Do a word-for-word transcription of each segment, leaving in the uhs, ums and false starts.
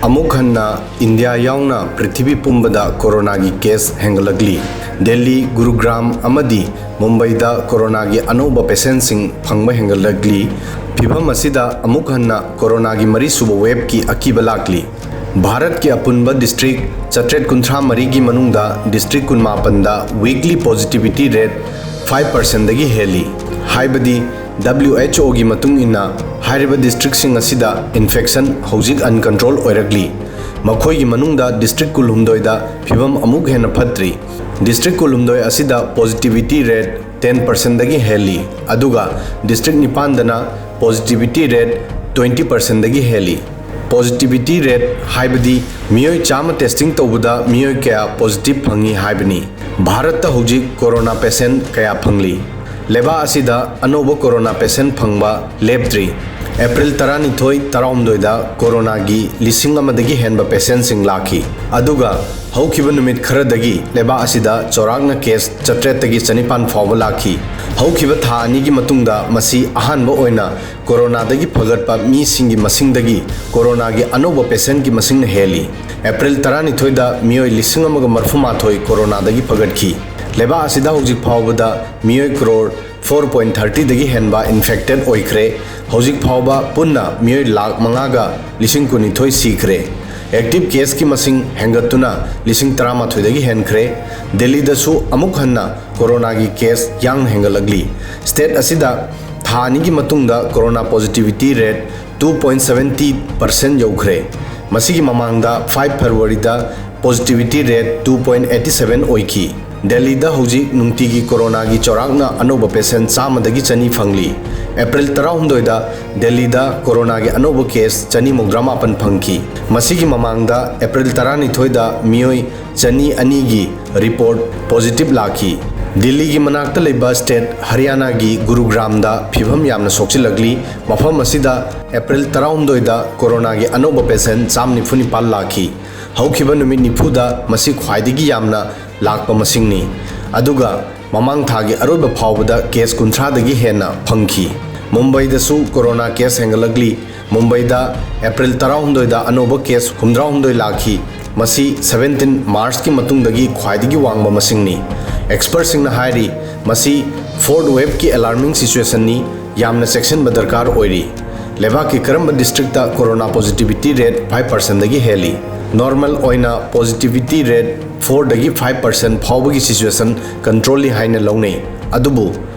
ꯑꯃꯨꯛ ꯍꯟꯅ ꯏꯟꯗꯤꯌꯥ ꯌꯥꯎꯅ ꯄ꯭ꯔꯤꯊꯤꯕꯤ ꯄꯨꯝꯕꯗ ꯀꯣꯔꯣꯅꯥꯒꯤ ꯀꯦꯁ ꯍꯦꯟꯒꯠꯂꯛꯂꯤ꯫ ꯗꯦꯜꯂꯤ, ꯒꯨꯔꯨꯒ꯭ꯔꯥꯝ ꯑꯃꯗꯤ ꯃꯨꯝꯕꯩꯗ ꯀꯣꯔꯣꯅꯥꯒꯤ ꯑꯅꯧꯕ ꯄꯦꯁꯦꯟꯁꯤꯡ ꯐꯪꯕ ꯍꯦꯟꯒꯠꯂꯛꯂꯤ꯫ ꯐꯤꯚꯝ ꯑꯁꯤꯗ ꯑꯃꯨꯛ ꯍꯟꯅ ꯀꯣꯔꯣꯅꯥꯒꯤ ꯃꯔꯤꯁꯨꯕ ꯋꯦꯕꯀꯤ ꯑꯀꯤꯕ ꯂꯥꯛꯂꯤ꯫ ꯚꯥꯔꯠꯀꯤ ꯑꯄꯨꯟꯕ ꯗꯤꯁꯇ꯭ꯔꯤꯛ ꯆꯥꯇ꯭ꯔꯦꯠ ꯀꯨꯟꯊ꯭ꯔꯥ ꯃꯔꯤꯒꯤ ꯃꯅꯨꯡꯗ ꯗꯤꯁꯇ꯭ꯔꯤꯛ ꯀꯨꯟꯃꯥꯄꯟꯗ ꯋꯤꯛꯂꯤ ꯄꯣꯖꯤꯇꯤꯚꯤꯇꯤ ꯔꯦꯠ ꯐꯥꯏꯚ ꯄꯥꯔꯁꯦꯟꯗꯒꯤ ꯍꯦꯜꯂꯤ꯫ ꯍꯥꯏꯕꯗꯤ, ꯗꯕ꯭ꯂꯤꯎ ꯑꯩꯆ ꯑꯣꯒꯤ ꯃꯇꯨꯡ ꯏꯟꯅ, ꯍꯥꯏꯔꯤꯕ ꯗꯤꯁꯇ꯭ꯔꯤꯛꯁꯤꯡ ꯑꯁꯤꯗ ꯏꯟꯐꯦꯛꯁꯟ ꯍꯧꯖꯤꯛ ꯑꯟꯀꯟꯇ꯭ꯔꯣꯜ ꯑꯣꯏꯔꯛꯂꯤ꯫ ꯃꯈꯣꯏꯒꯤ ꯃꯅꯨꯡꯗ ꯗꯤꯁꯇ꯭ꯔꯤꯛ ꯀꯨꯟꯍꯨꯝꯗꯣꯏꯗ ꯐꯤꯚꯝ ꯑꯃꯨꯛ ꯍꯦꯟꯅ ꯐꯠꯇ꯭ꯔꯤ꯫ ꯗꯤꯁꯇ꯭ꯔꯤꯛ ꯀꯨꯟꯍꯨꯝꯗꯣꯏ ꯑꯁꯤꯗ ꯄꯣꯖꯤꯇꯤꯚꯤꯇꯤ ꯔꯦꯠ ꯇꯦꯟ ꯄꯥꯔꯁꯦꯟꯗꯒꯤ ꯍꯦꯜꯂꯤ, ꯑꯗꯨꯒ ꯗꯤꯁꯇ꯭ꯔꯤꯛ ꯅꯤꯄꯥꯟꯗꯅ ꯄꯣꯖꯤꯇꯤꯚꯤꯇꯤ ꯔꯦꯠ ꯇ꯭ꯋꯦꯟꯇꯤ ꯄꯥꯔꯁꯦꯟꯗꯒꯤ ꯍꯦꯜꯂꯤ꯫ ꯄꯣꯖꯤꯇꯤꯚꯤꯇꯤ ꯔꯦꯠ ꯍꯥꯏꯕꯗꯤ ꯃꯤꯑꯣꯏ ꯆꯥꯝꯃ ꯇꯦꯁꯇꯤꯡ ꯇꯧꯕꯗ ꯃꯤꯑꯣꯏ ꯀꯌꯥ ꯄꯣꯖꯤꯇꯤꯚ ꯐꯪꯏ ꯍꯥꯏꯕꯅꯤ꯫ ꯚꯥꯔꯠꯇ ꯍꯧꯖꯤꯛ ꯀꯣꯔꯣꯅꯥ ꯄꯦꯁꯦꯟ ꯀꯌꯥ ꯐꯪꯂꯤ? ꯂꯩꯕꯥꯛ ꯑꯁꯤꯗ ꯑꯅꯧꯕ ꯀꯣꯔꯣꯅꯥ ꯄꯦꯁꯦꯟ ꯐꯪꯕ ꯂꯦꯞꯇ꯭ꯔꯤ꯫ ꯑꯦꯄ꯭ꯔꯤꯜ ꯇꯔꯥꯅꯤꯊꯣꯏ, ꯇꯔꯥꯍꯨꯝꯗꯣꯏꯗ ꯀꯣꯔꯣꯅꯥꯒꯤ ꯂꯤꯁꯤꯡ ꯑꯃꯗꯒꯤ ꯍꯦꯟꯕ ꯄꯦꯁꯦꯟꯁꯤꯡ ꯂꯥꯛꯈꯤ꯫ ꯑꯗꯨꯒ ꯍꯧꯈꯤꯕ ꯅꯨꯃꯤꯠ ꯈꯔꯗꯒꯤ ꯂꯩꯕꯥꯛ ꯑꯁꯤꯗ ꯆꯥꯎꯔꯥꯛꯅ ꯀꯦꯁ ꯆꯥꯇ꯭ꯔꯦꯠꯇꯒꯤ ꯆꯅꯤꯄꯥꯟ ꯐꯥꯎꯕ ꯂꯥꯛꯈꯤ꯫ ꯍꯧꯈꯤꯕ ꯊꯥ ꯑꯅꯤꯒꯤ ꯃꯇꯨꯡꯗ ꯃꯁꯤ ꯑꯍꯥꯟꯕ ꯑꯣꯏꯅ ꯀꯣꯔꯣꯅꯥꯗꯒꯤ ꯐꯒꯠꯄ ꯃꯤꯁꯤꯡꯒꯤ ꯃꯁꯤꯡꯗꯒꯤ ꯀꯣꯔꯣꯅꯥꯒꯤ ꯑꯅꯧꯕ ꯄꯦꯁꯦꯟꯒꯤ ꯃꯁꯤꯡꯅ ꯍꯦꯜꯂꯤ꯫ ꯑꯦꯄ꯭ꯔꯤꯜ ꯇꯔꯥꯅꯤꯊꯣꯏꯗ ꯃꯤꯑꯣꯏ ꯂꯤꯁꯤꯡ ꯑꯃꯒ ꯃꯔꯤꯐꯨ ꯃꯥꯊꯣꯏ ꯀꯣꯔꯣꯅꯥꯗꯒꯤ ꯐꯒꯠꯈꯤ꯫ ꯂꯩꯕꯥꯛ ꯑꯁꯤꯗ ꯍꯧꯖꯤꯛ ꯐꯥꯎꯕꯗ ꯃꯤꯑꯣꯏ ꯀ꯭ꯔꯣꯔ ꯐꯣꯔ ꯄꯣꯏꯟ ꯊꯥꯔꯇꯤꯗꯒꯤ ꯍꯦꯟꯕ ꯏꯟꯐꯦꯛꯇꯦꯠ ꯑꯣꯏꯈ꯭ꯔꯦ꯫ ꯍꯧꯖꯤꯛ ꯐꯥꯎꯕ ꯄꯨꯟꯅ ꯃꯤꯑꯣꯏ ꯂꯥꯈ ꯃꯉꯥꯒ ꯂꯤꯁꯤꯡ ꯀꯨꯟꯅꯤꯊꯣꯏ ꯁꯤꯈ꯭ꯔꯦ꯫ ꯑꯦꯛꯇꯤꯚ ꯀꯦꯁꯀꯤ ꯃꯁꯤꯡ ꯍꯦꯟꯒꯠꯇꯨꯅ ꯂꯤꯁꯤꯡ ꯇꯔꯥꯃꯥꯊꯣꯏꯗꯒꯤ ꯍꯦꯟꯈ꯭ꯔꯦ꯫ ꯗꯦꯜꯂꯤꯗꯁꯨ ꯑꯃꯨꯛ ꯍꯟꯅ ꯀꯣꯔꯣꯅꯥꯒꯤ ꯀꯦꯁ ꯌꯥꯡꯅ ꯍꯦꯟꯒꯠꯂꯛꯂꯤ꯫ ꯁ꯭ꯇꯦꯠ ꯑꯁꯤꯗ ꯊꯥ ꯑꯅꯤꯒꯤ ꯃꯇꯨꯡꯗ corona positivity rate two point seventy percent ꯌꯧꯈ꯭ꯔꯦ꯫ ꯃꯁꯤꯒꯤ ꯃꯃꯥꯡꯗ ꯐꯥꯏꯚ ꯐꯦꯕ꯭ꯔꯨꯋꯥꯔꯤꯗ positivity rate two point eighty seven ꯑꯣꯏꯈꯤ꯫ ꯗꯦꯜꯂꯤꯗ ꯍꯧꯖꯤꯛ ꯅꯨꯡꯇꯤꯒꯤ ꯀꯣꯔꯣꯅꯥꯒꯤ ꯆꯥꯎꯔꯥꯛꯅ ꯑꯅꯧꯕ ꯄꯦꯁꯦꯟ ꯆꯥꯝꯃꯗꯒꯤ ꯆꯅꯤ ꯐꯪꯂꯤ꯫ ꯑꯦꯄ꯭ꯔꯤꯜ ꯇꯔꯥꯍꯨꯝꯗꯣꯏꯗ ꯗꯦꯜꯂꯤꯗ ꯀꯣꯔꯣꯅꯥꯒꯤ ꯑꯅꯧꯕ ꯀꯦꯁ ꯆꯅꯤ ꯃꯧꯗ꯭ꯔꯥ ꯃꯥꯄꯟ ꯐꯪꯈꯤ꯫ ꯃꯁꯤꯒꯤ ꯃꯃꯥꯡꯗ ꯑꯦꯄ꯭ꯔꯤꯜ ꯇꯔꯥꯅꯤꯊꯣꯏꯗ ꯃꯤꯑꯣꯏ ꯆꯅꯤ ꯑꯅꯤꯒꯤ ꯔꯤꯄꯣꯔꯠ ꯄꯣꯖꯤꯇꯤꯚ ꯂꯥꯛꯈꯤ꯫ ꯗꯤꯜꯂꯤꯒꯤ ꯃꯅꯥꯛꯇ ꯂꯩꯕ ꯁ꯭ꯇꯦꯠ ꯍꯔꯤꯌꯥꯅꯥꯒꯤ ꯒꯨꯔꯨꯒ꯭ꯔꯥꯝꯗ ꯐꯤꯚꯝ ꯌꯥꯝꯅ ꯁꯣꯛꯆꯤꯜꯂꯛꯂꯤ꯫ ꯃꯐꯝ ꯑꯁꯤꯗ ꯑꯦꯄ꯭ꯔꯤꯜ ꯇꯔꯥꯍꯨꯝꯗꯣꯏꯗ ꯀꯣꯔꯣꯅꯥꯒꯤ ꯑꯅꯧꯕ ꯄꯦꯁꯦꯟ ꯆꯥꯝ ꯅꯤꯐꯨ ꯅꯤꯄꯥꯜ ꯂꯥꯛꯈꯤ꯫ ꯍꯧꯈꯤꯕ ꯅꯨꯃꯤꯠ ꯅꯤꯐꯨꯗ ꯃꯁꯤ ꯈ꯭ꯋꯥꯏꯗꯒꯤ ꯌꯥꯝꯅ ꯂꯥꯛꯄ ꯃꯁꯤꯡꯅꯤ꯫ ꯑꯗꯨꯒ ꯃꯃꯥꯡ ꯊꯥꯒꯤ ꯑꯔꯣꯏꯕ ꯐꯥꯎꯕꯗ ꯀꯦꯁ ꯀꯨꯟꯊ꯭ꯔꯥꯗꯒꯤ ꯍꯦꯟꯅ ꯐꯪꯈꯤ꯫ ꯃꯨꯝꯕꯩꯗꯁꯨ ꯀꯣꯔꯣꯅꯥ ꯀꯦꯁ ꯍꯦꯟꯒꯠꯂꯛꯂꯤ꯫ ꯃꯨꯝꯕꯩꯗ ꯑꯦꯄ꯭ꯔꯤꯜ ꯇꯔꯥꯍꯨꯝꯗꯣꯏꯗ ꯑꯅꯧꯕ ꯀꯦꯁ ꯍꯨꯝꯗ꯭ꯔꯥꯍꯨꯝꯗꯣꯏ ꯂꯥꯛꯈꯤ꯫ ꯃꯁꯤ ꯁꯕꯦꯟꯇꯤꯟ ꯃꯥꯔꯆꯀꯤ ꯃꯇꯨꯡꯗꯒꯤ ꯈ꯭ꯋꯥꯏꯗꯒꯤ ꯋꯥꯡꯕ ꯃꯁꯤꯡꯅꯤ꯫ ꯑꯦꯛꯁꯄꯔꯠꯁꯤꯡꯅ ꯍꯥꯏꯔꯤ, ꯃꯁꯤ ꯐꯣꯔꯠ ꯋꯦꯕꯀꯤ ꯑꯦꯂꯥꯔꯃꯤꯡ ꯁꯤꯆꯨꯋꯦꯁꯟꯅꯤ, ꯌꯥꯝꯅ ꯆꯦꯛꯁꯤꯟꯕ ꯗꯔꯀꯥꯔ ꯑꯣꯏꯔꯤ꯫ ꯂꯩꯕꯥꯛꯀꯤ ꯀꯔꯝꯕ ꯗꯤꯁꯇ꯭ꯔꯤꯛꯇ ꯀꯣꯔꯣꯅꯥ ꯄꯣꯖꯤꯇꯤꯚꯤꯇꯤ ꯔꯦꯠ ꯐꯥꯏꯚ ꯄꯥꯔꯁꯦꯟꯗꯒꯤ ꯍꯦꯜꯂꯤ? ꯅꯣꯔꯃꯦꯜ ꯑꯣꯏꯅ ꯄꯣꯖꯤꯇꯤꯚꯤꯇꯤ ꯔꯦꯠ ꯐꯣꯔꯗꯒꯤ ꯐꯥꯏꯚ ꯄꯥꯔꯁꯦꯟ ꯐꯥꯎꯕꯒꯤ ꯁꯤꯆꯨꯋꯦꯁꯟ ꯀꯟꯇ꯭ꯔꯣꯜꯂꯤ ꯍꯥꯏꯅ ꯂꯧꯅꯩ꯫ ꯑꯗꯨꯕꯨ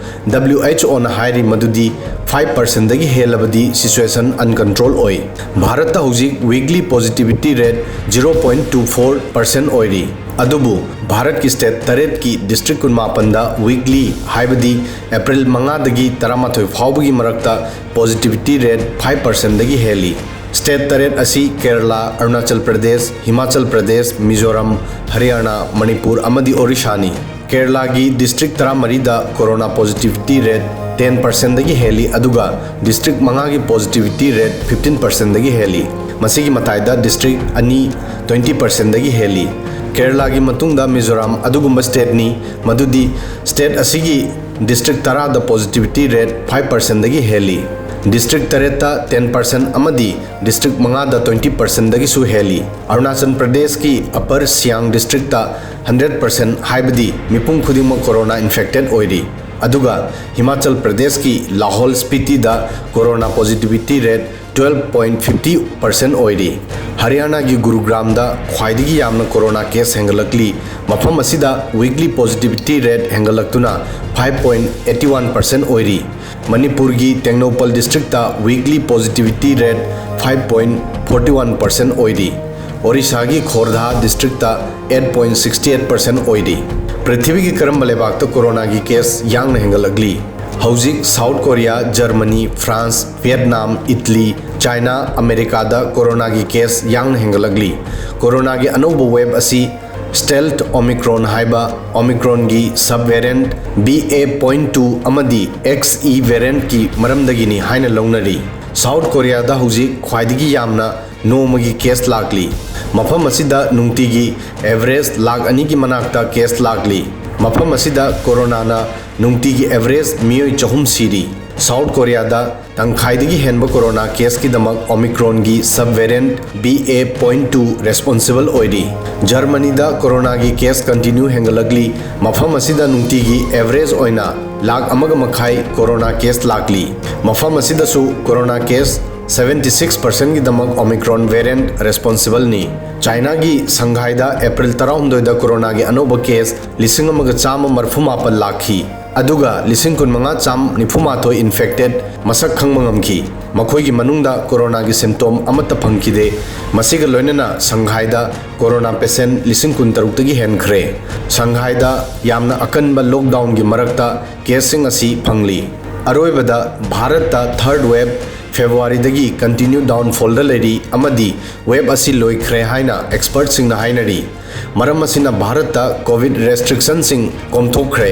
ꯗꯕ꯭ꯂꯤꯎ ꯑꯩꯆ ꯑꯣꯅ ꯍꯥꯏꯔꯤ ꯃꯗꯨꯗꯤ ꯐꯥꯏꯚ ꯄꯥꯔꯁꯦꯟꯗꯒꯤ ꯍꯦꯜꯂꯕꯗꯤ ꯁꯤꯆꯨꯋꯦꯁꯟ ꯑꯟꯀꯟꯇ꯭ꯔꯣꯜ ꯑꯣꯏ꯫ ꯚꯥꯔꯠꯇ ꯍꯧꯖꯤꯛ weekly positivity rate zero point two four percent ꯑꯣꯏꯔꯤ꯫ ꯑꯗꯨꯕꯨ ꯚꯥꯔꯠꯀꯤ ꯁ꯭ꯇꯦꯠ ꯇꯔꯦꯠꯀꯤ ꯗꯤꯁꯇ꯭ꯔꯤꯛ ꯀꯨꯟꯃꯥꯄꯟꯗ ꯋꯤꯛꯂꯤ, ꯍꯥꯏꯕꯗꯤ ꯑꯦꯄ꯭ꯔꯤꯜ ꯃꯉꯥꯗꯒꯤ ꯇꯔꯥꯃꯥꯊꯣꯏ ꯐꯥꯎꯕꯒꯤ ꯃꯔꯛꯇ ꯄꯣꯖꯤꯇꯤꯚꯤꯇꯤ ꯔꯦꯠ ꯐꯥꯏꯚ ꯄꯥꯔꯁꯦꯟꯗꯒꯤ ꯍꯦꯜꯂꯤ꯫ ꯁ꯭ꯇꯦꯠ ꯇꯔꯦꯠ ꯑꯁꯤ ꯀꯦꯔꯂꯥ, ꯑꯔꯨꯅꯥꯆꯜ ꯄ꯭ꯔꯗꯦꯁ, ꯍꯤꯃꯥꯆꯜ ꯄ꯭ꯔꯗꯦꯁ, ꯃꯤꯖꯣꯔꯥꯝ, ꯍꯔꯤꯌꯥꯅꯥ, ꯃꯅꯤꯄꯨꯔ ꯑꯃꯗꯤ ꯑꯣꯔꯤꯁꯥꯅꯤ꯫ ꯀꯦꯔꯂꯥꯒꯤ ꯗꯤꯁꯇ꯭ꯔꯤꯛ ꯇꯔꯥꯃꯔꯤꯗ ꯀꯣꯔꯣꯅꯥ ꯄꯣꯖꯤꯇꯤꯚꯤꯇꯤ ꯔꯦꯠ ꯇꯦꯟ ꯄꯥꯔꯁꯦꯟꯗꯒꯤ ꯍꯦꯜꯂꯤ, ꯑꯗꯨꯒ ꯗꯤꯁꯇ꯭ꯔꯤꯛ ꯃꯉꯥꯒꯤ ꯄꯣꯖꯤꯇꯤꯚꯤꯇꯤ ꯔꯦꯠ ꯐꯤꯐꯇꯤꯟ ꯄꯥꯔꯁꯦꯟꯗꯒꯤ ꯍꯦꯜꯂꯤ꯫ ꯃꯁꯤꯒꯤ ꯃꯇꯥꯏꯗ ꯗꯤꯁꯇ꯭ꯔꯤꯛ ꯑꯅꯤ ꯇ꯭ꯋꯦꯟꯇꯤ ꯄꯥꯔꯁꯦꯟꯗꯒꯤ ꯍꯦꯜꯂꯤ꯫ ꯀꯦꯔꯂꯥꯒꯤ ꯃꯇꯨꯡꯗ ꯃꯤꯖꯣꯔꯥꯝ ꯑꯗꯨꯒꯨꯝꯕ ꯁ꯭ꯇꯦꯠꯅꯤ, ꯃꯗꯨꯗꯤ ꯁ꯭ꯇꯦꯠ ꯑꯁꯤꯒꯤ ꯗꯤꯁꯇ꯭ꯔꯤꯛ ꯇꯔꯥꯗ ꯄꯣꯖꯤꯇꯤꯚꯤꯇꯤ ꯔꯦꯠ ꯐꯥꯏꯚ ꯄꯥꯔꯁꯦꯟꯗꯒꯤ ꯍꯦꯜꯂꯤ꯫ ꯗꯤꯁꯇ꯭ꯔꯤꯛ ꯇꯔꯦꯠꯇ ꯇꯦꯟ ꯄꯥꯔꯁꯦꯟ ꯑꯃꯗꯤ ꯗꯤꯁꯇ꯭ꯔꯤꯛ ꯃꯉꯥꯗ ꯇ꯭ꯋꯦꯟꯇꯤ ꯄꯥꯔꯁꯦꯟꯗꯒꯤꯁꯨ ꯍꯦꯜꯂꯤ꯫ ꯑꯔꯨꯅꯥꯆꯜ ꯄ꯭ꯔꯗꯦꯁꯀꯤ ꯑꯄꯔ ꯁꯤꯌꯥꯡ ꯗꯤꯁꯇ꯭ꯔꯤꯛꯇ ꯍꯟꯗ꯭ꯔꯦꯠ ꯄꯥꯔꯁꯦꯟ, ꯍꯥꯏꯕꯗꯤ ꯃꯤꯄꯨꯝ ꯈꯨꯗꯤꯡꯃꯛ ꯀꯣꯔꯣꯅꯥ ꯏꯟꯐꯦꯛꯇꯦꯠ ꯑꯣꯏꯔꯤ꯫ ꯑꯗꯨꯒ ꯍꯤꯃꯥꯆꯜ ꯄ꯭ꯔꯗꯦꯁꯀꯤ ꯂꯥꯍꯣꯜ ꯁ꯭ꯄꯤꯇꯤꯗ corona positivity rate twelve point fifty percent ꯑꯣꯏꯔꯤ꯫ ꯍꯔꯤꯌꯥꯅꯥꯒꯤ ꯒꯨꯔꯨꯒ꯭ꯔꯥꯝꯗ ꯈ꯭ꯋꯥꯏꯗꯒꯤ ꯌꯥꯝꯅ ꯀꯣꯔꯣꯅꯥ ꯀꯦꯁ ꯍꯦꯟꯒꯠꯂꯛꯂꯤ꯫ ꯃꯐꯝ ꯑꯁꯤꯗ ꯋꯤꯛꯂꯤ ꯄꯣꯖꯤꯇꯤꯚꯤꯇꯤ ꯔꯦꯠ ꯍꯦꯟꯒꯠꯂꯛꯇꯨꯅ five point eighty one percent ꯑꯣꯏꯔꯤ꯫ ꯃꯅꯤꯄꯨꯔꯒꯤ ꯇꯦꯡꯅꯧꯄꯜ ꯗꯤꯁꯇ꯭ꯔꯤꯛꯇ weekly positivity rate five point forty one percent ꯑꯣꯏꯔꯤ꯫ ꯑꯣꯔꯤꯁꯥꯒꯤ ꯈꯣꯔꯙꯥ ꯗꯤꯁꯇ꯭ꯔꯤꯛꯇ eight point sixty eight percent ꯑꯣꯏꯔꯤ꯫ ꯄ꯭ꯔꯤꯊꯤꯕꯤꯒꯤ ꯀꯔꯝꯕ ꯂꯩꯕꯥꯛꯇ ꯀꯣꯔꯣꯅꯥꯒꯤ ꯀꯦꯁ ꯌꯥꯡꯅ ꯍꯦꯟꯒꯠꯂꯛꯂꯤ? ꯍꯧꯖꯤꯛ south Korea, Germany, France, Vietnam, Italy, China, ꯑꯃꯦꯔꯤꯀꯥꯗ ꯀꯣꯔꯣꯅꯥꯒꯤ ꯀꯦꯁ ꯌꯥꯡꯅ ꯍꯦꯟꯒꯠꯂꯛꯂꯤ꯫ ꯀꯣꯔꯣꯅꯥꯒꯤ ꯑꯅꯧꯕ ꯋꯦꯕ ꯑꯁꯤ ꯁ꯭ꯇꯦꯜꯊ ꯑꯣꯃꯤꯀ꯭ꯔꯣꯟ ꯍꯥꯏꯕ ꯑꯣꯃꯤꯀ꯭ꯔꯣꯟꯒꯤ sub variant B A point two ꯑꯃꯗꯤ ꯑꯦꯛꯁ ꯏ ꯚꯦꯔꯤꯌꯦꯟꯠꯀꯤ ꯃꯔꯝꯗꯒꯤꯅꯤ ꯍꯥꯏꯅ ꯂꯧꯅꯔꯤ꯫ ꯁꯥꯎꯠ ꯀꯣꯔꯤꯌꯥꯗ ꯍꯧꯖꯤꯛ ꯈ꯭ꯋꯥꯏꯗꯒꯤ ꯌꯥꯝꯅ ꯅꯣꯡꯃꯒꯤ ꯀꯦꯁ ꯂꯥꯛꯂꯤ꯫ ꯃꯐꯝ ꯑꯁꯤꯗ ꯅꯨꯡꯇꯤꯒꯤ ꯑꯦꯚꯔꯦꯖ ꯂꯥꯈ ꯑꯅꯤꯒꯤ ꯃꯅꯥꯛꯇ ꯀꯦꯁ ꯂꯥꯛꯂꯤ꯫ ꯃꯐꯝ ꯑꯁꯤꯗ ꯀꯣꯔꯣꯅꯥꯅ ꯅꯨꯡꯇꯤꯒꯤ ꯑꯦꯚꯔꯦꯖ ꯃꯤꯑꯣꯏ ꯆꯍꯨꯝ ꯁꯤꯔꯤ꯫ ꯁꯥꯎꯠ ꯀꯣꯔꯤꯌꯥꯗ ꯇꯪꯈꯥꯏꯗꯒꯤ ꯍꯦꯟꯕ ꯀꯣꯔꯣꯅꯥ ꯀꯦꯁꯀꯤꯗꯃꯛ ꯑꯣꯃꯤꯀ꯭ꯔꯣꯟꯒꯤ sub variant B A point two responsible ꯑꯣꯏꯔꯤ꯫ ꯖꯔꯃꯅꯤꯗ ꯀꯣꯔꯣꯅꯥꯒꯤ ꯀꯦꯁ ꯀꯟꯇꯤꯅ꯭ꯌꯨ ꯍꯦꯟꯒꯠꯂꯛꯂꯤ꯫ ꯃꯐꯝ ꯑꯁꯤꯗ ꯅꯨꯡꯇꯤꯒꯤ ꯑꯦꯚꯔꯦꯖ ꯑꯣꯏꯅ ꯂꯥꯈ ꯑꯃꯒ ꯃꯈꯥꯏ ꯀꯣꯔꯣꯅꯥ ꯀꯦꯁ ꯂꯥꯛꯂꯤ꯫ ꯃꯐꯝ ꯑꯁꯤꯗꯁꯨ ꯀꯣꯔꯣꯅꯥ ꯀꯦꯁ ꯁꯕꯦꯟꯇꯤ ꯁꯤꯛꯁ ꯄꯥꯔꯁꯦꯟꯠꯒꯤꯗꯃꯛ ꯑꯣꯃꯤꯀ꯭ꯔꯣꯟ ꯚꯦꯔꯤꯌꯦꯟꯠ ꯔꯦꯁꯄꯣꯟꯁꯤꯕꯜꯅꯤ꯫ ꯆꯥꯏꯅꯥꯒꯤ ꯁꯪꯘꯥꯏꯗ ꯑꯦꯄ꯭ꯔꯤꯜ ꯇꯔꯥꯍꯨꯝꯗꯣꯏꯗ ꯀꯣꯔꯣꯅꯥꯒꯤ ꯑꯅꯧꯕ ꯀꯦꯁ ꯂꯤꯁꯤꯡ ꯑꯃꯒ ꯆꯥꯝꯃ ꯃꯔꯤꯐꯨ ꯃꯥꯄꯟ ꯂꯥꯛꯈꯤ꯫ ꯑꯗꯨꯒ ꯂꯤꯁꯤꯡ ꯀꯨꯟꯃꯉꯥ ꯆꯥꯝ ꯅꯤꯐꯨ ꯃꯥꯊꯣꯏ ꯏꯟꯐꯦꯛꯇꯦꯗ ꯃꯁꯛ ꯈꯪꯕ ꯉꯝꯈꯤ꯫ ꯃꯈꯣꯏꯒꯤ ꯃꯅꯨꯡꯗ ꯀꯣꯔꯣꯅꯥꯒꯤ ꯁꯤꯝꯇꯣꯝ ꯑꯃꯠꯇ ꯐꯪꯈꯤꯗꯦ꯫ ꯃꯁꯤꯒ ꯂꯣꯏꯅꯅ ꯁꯪꯘꯥꯏꯗ ꯀꯣꯔꯣꯅꯥ ꯄꯦꯁꯦꯟꯠ ꯂꯤꯁꯤꯡ ꯀꯨꯟꯇꯔꯨꯛꯇꯒꯤ ꯍꯦꯟꯈ꯭ꯔꯦ꯫ ꯁꯪꯘꯥꯏꯗ ꯌꯥꯝꯅ ꯑꯀꯟꯕ ꯂꯣꯛꯗꯥꯎꯟꯒꯤ ꯃꯔꯛꯇ ꯀꯦꯁꯁꯤꯡ ꯑꯁꯤ ꯐꯪꯂꯤ꯫ ꯑꯔꯣꯏꯕꯗ ꯚꯥꯔꯠꯇ ꯊꯔꯗ ꯋꯦꯕ ꯐꯦꯕ꯭ꯔꯨꯋꯥꯔꯤꯗꯒꯤ ꯀꯟꯇꯤꯅ꯭ꯌꯨ ꯗꯥꯎꯟꯐꯣꯜꯗ ꯂꯩꯔꯤ ꯑꯃꯗꯤ ꯋꯦꯕ ꯑꯁꯤ ꯂꯣꯏꯈ꯭ꯔꯦ ꯍꯥꯏꯅ ꯑꯦꯛꯁꯄꯔꯠꯁꯤꯡꯅ ꯍꯥꯏꯅꯔꯤ꯫ ꯃꯔꯝ ꯑꯁꯤꯅ ꯚꯥꯔꯠꯇ ꯀꯣꯚꯤꯗ ꯔꯦꯁꯇ꯭ꯔꯤꯛꯁꯟꯁꯤꯡ ꯀꯣꯝꯊꯣꯛꯈ꯭ꯔꯦ꯫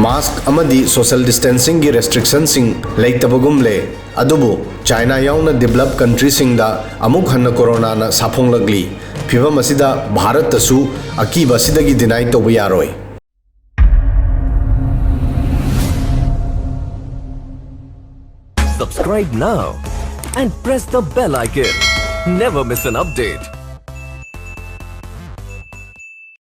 ꯃꯥꯁꯛ ꯑꯃꯗꯤ ꯁꯣꯁꯤꯌꯦꯜ ꯗꯤꯁꯇꯦꯟꯁꯤꯡꯒꯤ ꯔꯦꯁꯇ꯭ꯔꯤꯛꯁꯟꯁꯤꯡ ꯂꯩꯇꯕꯒꯨꯝꯂꯦ꯫ ꯑꯗꯨꯕꯨ ꯆꯥꯏꯅꯥ ꯌꯥꯎꯅ ꯗꯤꯕꯂꯞ ꯀꯟꯇ꯭ꯔꯤꯁꯤꯡꯗ ꯑꯃꯨꯛ ꯍꯟꯅ ꯀꯣꯔꯣꯅꯥꯅ ꯁꯥꯐꯣꯡꯂꯛꯂꯤ꯫ ꯐꯤꯚꯝ ꯑꯁꯤꯗ ꯚꯥꯔꯠꯇꯁꯨ ꯑꯀꯤꯕ ꯑꯁꯤꯗꯒꯤ ꯗꯤꯅꯥꯏ ꯇꯧꯕ ꯌꯥꯔꯣꯏ꯫ Subscribe now and press the bell icon. Never miss an update.